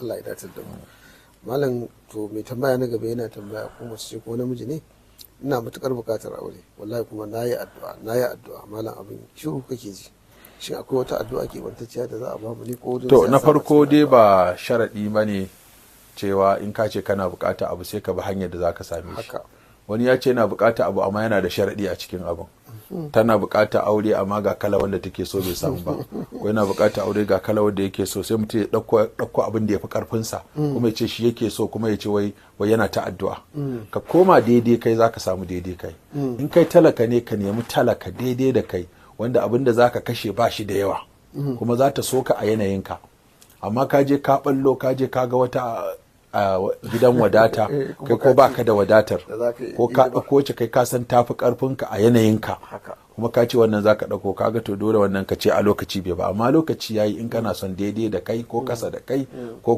Allah ya dace da mu. Malam, to mai tambaya na gaba yana tambaya, ko mace ce ko namiji ne: ina matukar buƙatar aure wallahi, kuma nayi addu'a, nayi addu'a, malam, abin shiru kake ji. Shin akwai wata addu'a keɓantacciya da za a ba mu ne ko To, na farko dai ba sharaɗi ba ne cewa in ka ce kana buƙata abu sai ka bi hanyar da za ka same shi. Wani ya ce yana buƙata abu amma yana da sharaɗi a cikin abin. Tana buƙata aure amma ga kala wanda take so bai samu ba, ko yana buƙata aure ga kala wanda yake so, sai mutum ya ɗauko abin da ya fi ƙarfinsa kuma ya ce shi yake so, kuma ya ce wai wai yana ta addu'a. Ka koma daidai kai, zaka samu daidai kai. In kai talaka ne, ka nemi talaka daidai da kai, wanda abin da zaka kashe ba shi da yawa, kuma za ta so ka a yanayinka. Amma ka je ka ballo, ka je ka ga wata a gidan wadata, kai ko baka da wadatar, ko ka ɗauko ce kai ka san tafi ƙarfinka a yanayinka, kuma ka ce wannan zaka ɗauko, kaga to dole wannan ka ce a lokaci bai ba. Amma lokaci yayi in kana son daidai da kai ko kasa da kai ko